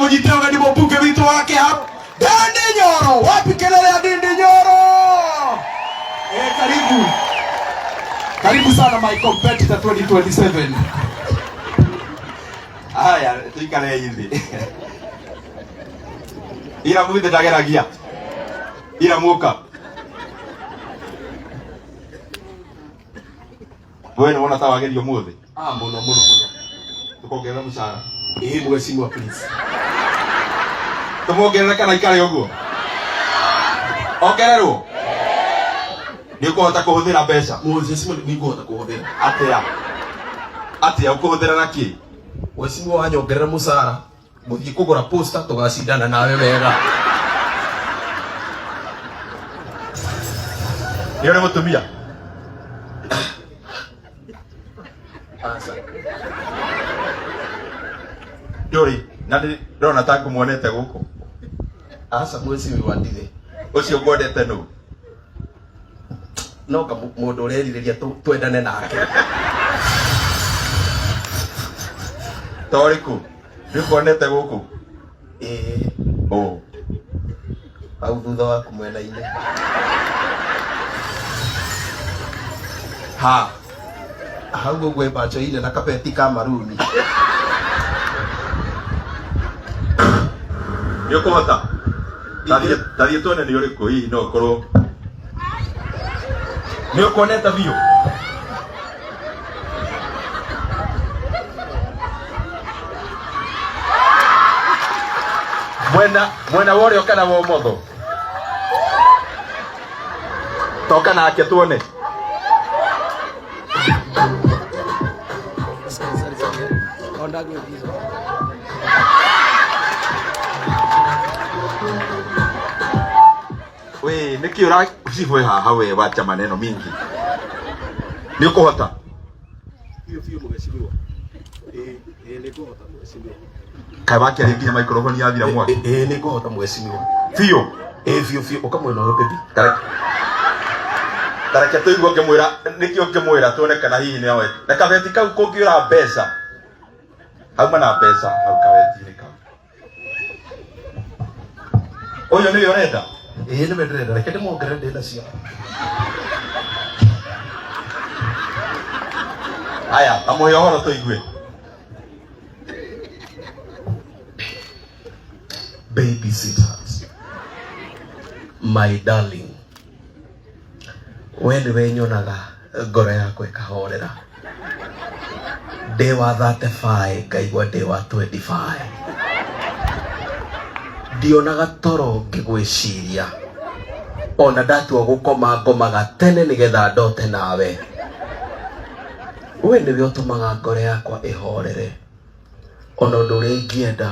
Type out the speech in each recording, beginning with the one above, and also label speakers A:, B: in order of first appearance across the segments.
A: Tũmũnyite ũgeni mũmbunge witũ wa Kĩharu, Ndindi Nyoro. Wapi kelele ya Ndindi Nyoro? Eh, karibu. Karibu sana my competitor 2027.
B: Haya, tuikare thĩ. Ira mũthĩ ndageragia. Ira muka. We nĩ wona ta wagerio mũthĩ?
A: Ah, mũno mũno mũno.
B: Tũkongerera mũcara.
A: Ĩĩ mheshimiwa please.
B: Tũmuongerere kana ikare ũguo? Ongererwo? Nĩ ũkũhota kũhũthĩra mbeca?
A: Mheshimiwa nĩ ngũhota kũhũthĩra.
B: Atĩa? Atĩa ũkũhũthĩra na kĩ?
A: Mheshimiwa wanyongerera mũcara ngũthiĩ kũgũra poster tũgacindana nawe wega.
B: Nĩ ũrĩ mũtumia?
A: Aca.
B: Ndũrĩ, na ndĩ- ndĩrona ta ngũmuonete gũkũ.
A: Aca mheshimiwa ndirĩ.
B: Ũcio ngwendete nũ?
A: No nga mũndũ ũrerirĩria twendane nake.
B: Ta ũrĩkũ? Ndĩkuonete gũkũ?
A: Ĩĩ.
B: Ũ.
A: Hau thutha waku mwena-inĩ.
B: Ha.
A: Hau ũguo ĩmbacoire na kabeti ka maruni.
B: Nĩ ũkũhota? Tathiĩ tuone nĩ ũrĩkũ hihi no ũkorwo. Nĩ ũkuonete biũ? Mwena mwena wa ũrĩo kana wa ũmotho? Toka nake tuone. We, nĩkĩ ũra cibwe haha we wacha maneno mingi. Nĩ ũkũhota?
A: Biũ biũ mheshimiwa. Ĩĩ, ĩĩ nĩ ngũhota mheshimiwa.
B: Kaĩ wakĩaria nginya microphone yathira mwaki.
A: Ĩĩ nĩ ngũhota mheshimiwa.
B: Biũ.
A: Ĩĩ biũ biũ ũka mwena ũyũ baby.
B: Tareke tũigue ũkĩmwĩra nĩkĩ ũngĩmwĩra tuone kana hihi nĩ oĩ. Na kabeti kau kũngĩũra mbeca. Hauma na mbeca hau kabeti-inĩ kau. Ũyũ nĩwe ũrenda?
A: Ĩĩ nĩwe ndĩrenda reke ndĩmuongerere ndĩ nacio.
B: Haya, ta mũhe ũhoro tũigue.
A: Baby sweetheart, my darling, we nĩwe nyonaga ngoro yakwa ĩkahorera. Ndĩ wa 35 ngaigua ndĩ wa 25. Ndionaga toro ngĩgwĩciria. Ona ndatua gũkoma ngomaga tene nĩgetha ndote nawe. We nĩwe ũtũmaga ngoro yakwa ĩhorere. Ona ũndũ ũrĩa ingĩenda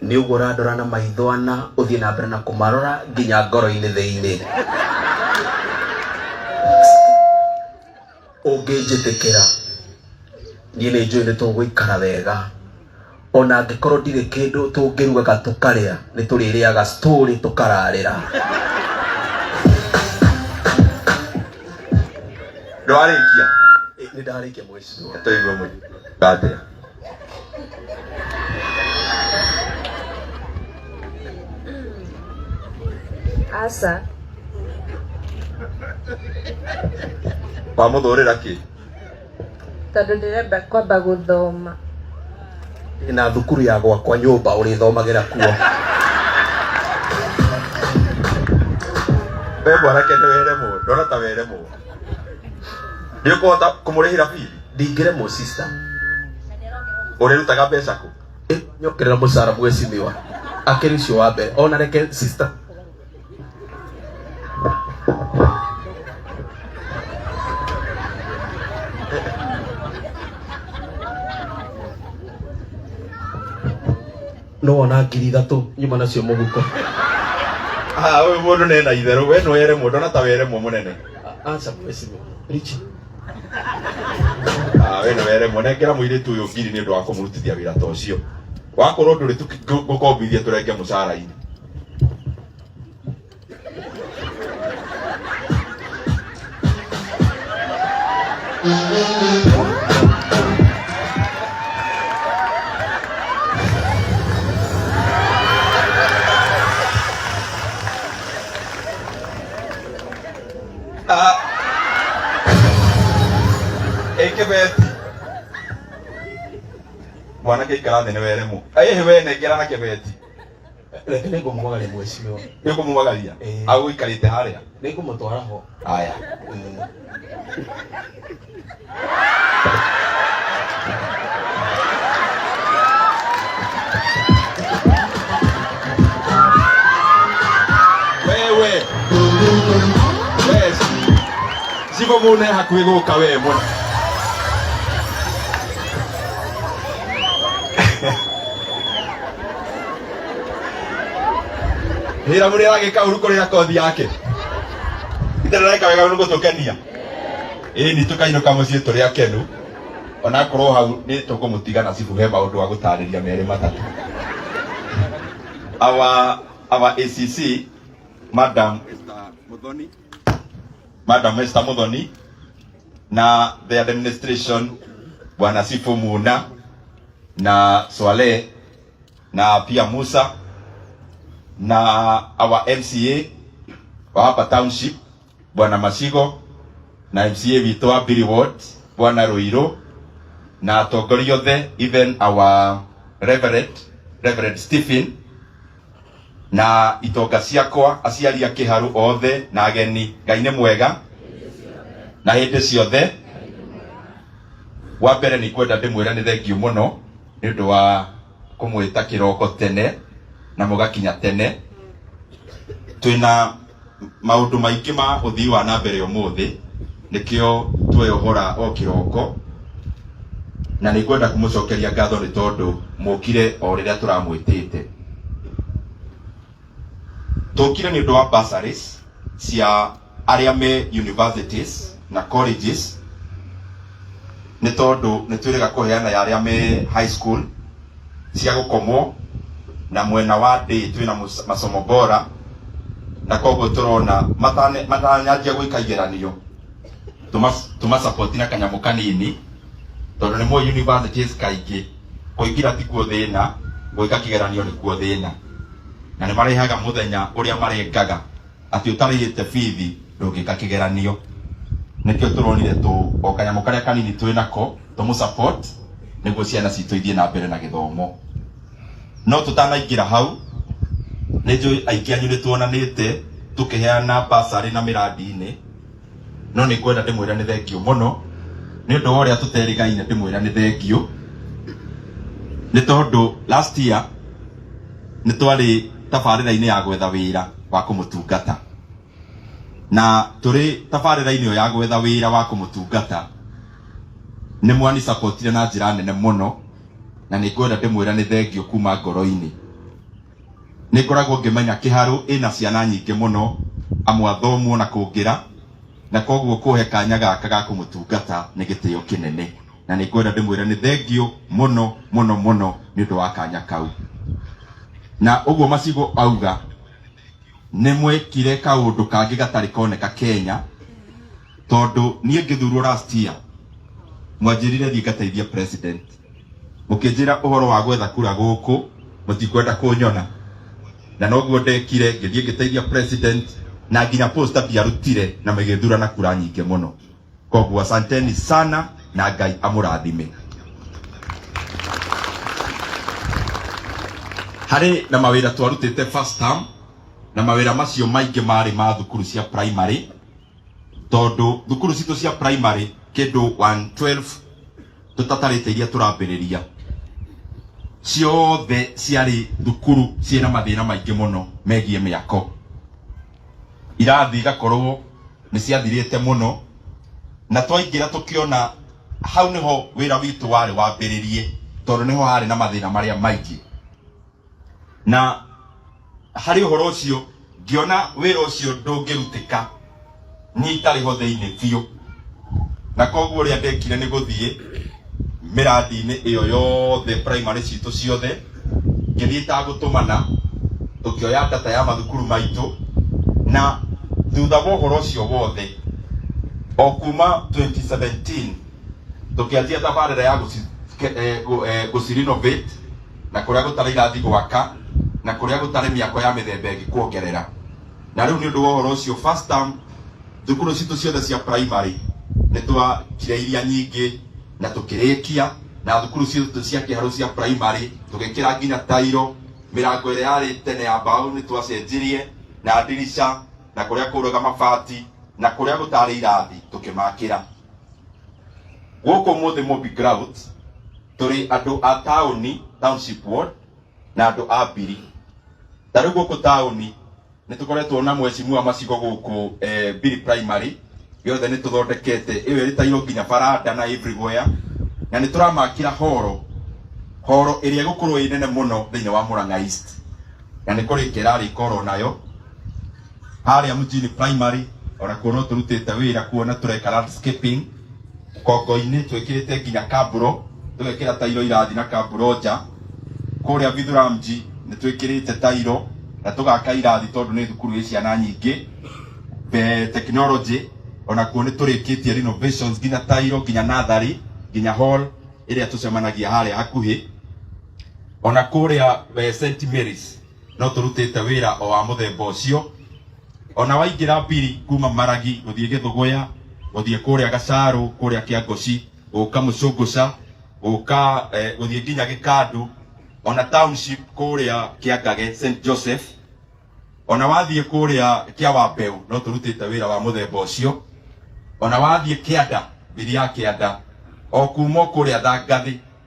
A: nĩ ũguo ũrandora na maitho ana ũthiĩ na mbere na kũmarora nginya ngoro-inĩ thĩinĩ. Ũngĩnjĩtĩkĩra niĩ nĩ njũĩ nĩ tũgũikara wega ona angĩkorwo ndirĩ kĩndũ tũngĩrugaga tũkarĩa nĩ tũrĩrĩaga story tũkararĩra.
B: Ndwarĩkia?
A: Nĩ ndarĩkia mheshimiwa.
B: Tũigue mũico atĩa?
C: Aca.
B: Wamũthũrĩra kĩ?
C: Tondũ ndĩrenda kwamba gũthoma.
A: Ndĩna thukuru ya gwakwa nyũmba ũrĩthomagĩra kuo.
B: We mwanake nĩ weremwo, ndona ta weremwo. Nĩ ũkũhota kũmũrĩhĩra bithi?
A: Ndingĩremwo sister.
B: Ũrĩrutaga mbeca kũ?
A: Nyongerera mũcara mheshimiwa. Akĩrĩ ũcio wa mbere. Ona reke sister. No wona 3,000 nyuma nacio mũhuko.
B: Ah, ũyũ mũndũ nena itherũ, we nĩ weremwo, ndona ta weremwo mũnene.
A: Aca mheshimiwa. Richie.
B: Ah, we nĩ weremwo, nengera mũirĩtu ũyũ ngiri nĩ ũndũ wa kũmũrutithia wĩra ta ũcio. Wakorwo ndũrĩ ngũkombithie tũrenge mũcara-inĩ. Kĩbeti. Mwanake ikara thĩ nĩ weremwo. Ĩhĩ we nengera na kĩbeti.
D: Reke nĩngũmumagaria mheshimiwa.
B: Nĩ ũkũmumagaria?
D: Ĩĩ.
B: Agũikarĩte harĩa?
D: Nĩngũmũtwara ho.
B: Aya. Wewe. We. Cibo mune hakuhĩ gũka we mũno. Hĩra mũrĩ aragĩka ũru kũrĩ na kothi yake. Ithe wega nĩ gũtũkenia. Ĩĩ nĩ tũkainũka mũciĩ tũrĩ akenu. Onakorwo hau nĩ tũkũmũtiga na cibu he maũndũ wa gũtarĩria merĩ matatũ. Our ACC Madam Esther Muthoni, Madam Esther Muthoni na the administration Bwana Sifu Muna na Swale na pia Musa na our MCA wa hapa township Bwana Mashigo na MCA witũ wa Biri Ward Bwana Ruiru na atongoria othe, even our Reverend Stephen na itonga ciakwa, aciari a Kĩharũ othe na ageni. Ngai nĩ mwega na hĩndĩ ciothe. Wa mbere nĩ kwenda ndĩmwĩre nĩ thengiũ mũno nĩ ũndũ wa kũmwĩta kĩroko tene na mũgakinya tene. Twĩna maũndũ maingĩ ma ũthii wa na mbere ũmũthĩ, nĩkĩo tweohora o kĩroko, na nĩ ngwenda kũmũcokeria ngatho nĩ tondũ mũkire o rĩrĩa tũramwĩtĩte. Tũkire nĩ ũndũ wa bursaries cia arĩa me universities na colleges, nĩ tondũ nĩ twĩrĩga kũheana ya arĩa me high school cia gũkomwo, na mwena wa day twĩna masomo bora, na koguo tũrona matanyanjia gwĩka igeranio tũmasupport na kanyamũ kanini, tondũ nĩ mũĩ universities kaingĩ kũingĩra tikuo thĩna, gwĩka kĩgeranio nĩkuo thĩna, na nĩ marehaga mũthenya ũrĩa marengaga atĩ ũtarĩhĩte bithi ndũngĩka kĩgeranio. Nĩkĩo tũronire tũ o kanyamũ karĩa kanini twĩ nako tũmũ support nĩguo ciana citũ ithiĩ na mbere na gĩthomo. No tũtanaingĩra hau, nĩ njũĩ aingĩ anyu nĩ tuonanĩte tũkĩheana bursary na mĩrandi-inĩ, no nĩ ngwenda ndĩmwĩre nĩ thengiũ mũno nĩ ũndũ wa ũrĩa tũterĩgaine. Ndĩmwĩre nĩ thengiũ nĩ tondũ last year nĩ twarĩ tabarĩra-inĩ ya gwetha wĩra wa kũmũtungata, na tũrĩ tabarĩra-inĩ ĩyo ya gwetha wĩra wa kũmũtungata nĩ mwani supportire na njĩra nene mũno, na nĩ ngwenda ndĩmwĩre nĩ thengiũ kuma ngoro-inĩ. Nĩ ngoragwo ngĩmenya Kĩharũ ĩna ciana nyingĩ mũno, amwe athomu ona kũngĩra, na koguo kũhe kanya gaka ga kũmũtungata nĩ gĩtĩo kĩnene, na nĩ ngwenda ndĩmwĩre nĩ thengiũ mũno mũno mũno nĩ ũndũ wa kanya kau. Na ũguo Macigo auga nĩ mwekire kaũndũ kangĩ gatarĩ koneka Kenya, tondũ niĩ ngĩthurwo last year mwanjĩrire thiĩ ngateithie president, mũkĩnjĩra ũhoro wa gwetha kura gũkũ mũtikwenda kũnyona, na noguo ndekire, ngĩthiĩ ngĩteithia president na nginya poster ndiarutire na magĩthurana kura nyingĩ mũno. Koguo asanteni sana na Ngai amũrathime. Harĩ na mawĩra twarutĩte first term, na mawĩra macio maingĩ marĩ ma thukuru cia primary, tondũ thukuru citũ cia primary kĩndũ 112 tũtatarĩte iria tũrambĩrĩria ciothe ciarĩ thukuru ciĩna mathĩna maingĩ mũno megiĩ mĩako. Irathi igakorwo nĩ ciathirĩte mũno, na twaingĩra tũkĩona hau nĩho wĩra witũ warĩ wambĩrĩrie, tondũ nĩho harĩ na mathĩna marĩa maingĩ. Na harĩ ũhoro ũcio ngĩona wĩra ũcio ndũngĩrutĩka niĩ itarĩ ho thĩinĩ biũ, na koguo ũrĩa ndekire nĩ gũthiĩ mĩrandi-inĩ ĩyo yothe primary citũ ciothe, ngĩthiĩ itagũtũmana, tũkĩoya data ya mathukuru maitũ, na thutha wa ũhoro ũcio wothe o kuma 2017 tũkĩanjia tabarĩra ya gũci renovate, na kũrĩa gũtarĩ irathi gwaka, na kũrĩa gũtarĩ mĩako ya mĩthemba ĩngĩ kuongerera. Na rĩu nĩ ũndũ wa ũhoro ũcio first term thukuru citũ ciothe cia primary nĩ twakire iria nyingĩ. Na tũkĩrĩkia na thukuru citũ cia kĩharũ cia primary, tũgĩkĩra nginya tairo. Mĩrango ĩrĩa yarĩ tene ya mbaũ nĩ twacenjirie, na ndirica, na kũrĩa kũraga mabati, na kũrĩa gũtarĩ irathi tũkĩmakĩra. Gũkũ mũthĩ Mobi Grout tũrĩ andũ a taũni, township ward, na andũ a Mbiri. Ta rĩu gũkũ taũni nĩ tũkoretwo na mheshimiwa macigo gũkũ Mbiri primary gĩothe nĩ tũthondekete ĩyo ĩrĩ tairo nginya baranda na everywhere, na nĩ tũramakĩra horo horo ĩrĩa ĩgũkorwo ĩ nene mũno thĩinĩ wa Murang'a East, na nĩ kũrĩka ĩrarĩka oro nayo. Harĩa mjini primary ona kuo no tũrutĩte wĩra kuo na tũreka landscaping. Kongo-inĩ twĩkĩrĩte nginya kaburo, tũgekĩra tairo irathi na kaburo nja. Kũrĩa Vithuramji nĩ twĩkĩrĩte tairo na tũgaka irathi tondũ nĩ thukuru ĩ ciana nyingĩ. Be technology ona kuo nĩ tũrĩkĩtie renovations, nginya tairo, nginya nathari, nginya hall ĩrĩa tũcemanagia harĩa hakuhĩ. Ona kũrĩa St Mary's no tũrutĩte wĩra o wa mũthemba ũcio. Ona waingĩra Mbiri kuma Maragi gũthiĩ Gĩthũgũya, gũthiĩ kũrĩa Gacarũ, kũrĩa Kĩangoci, gũka Mũcũngũca, gũka gũthiĩ nginya Gĩkandu, ona township kũrĩa Kĩangage St Joseph, ona wathiĩ kũrĩa Kĩawambeu no tũrutĩte wĩra wa mũthemba ũcio. Ona wathiĩ Kĩanda, Mbiri ya Kĩanda, o kuma kũrĩa Thangathĩ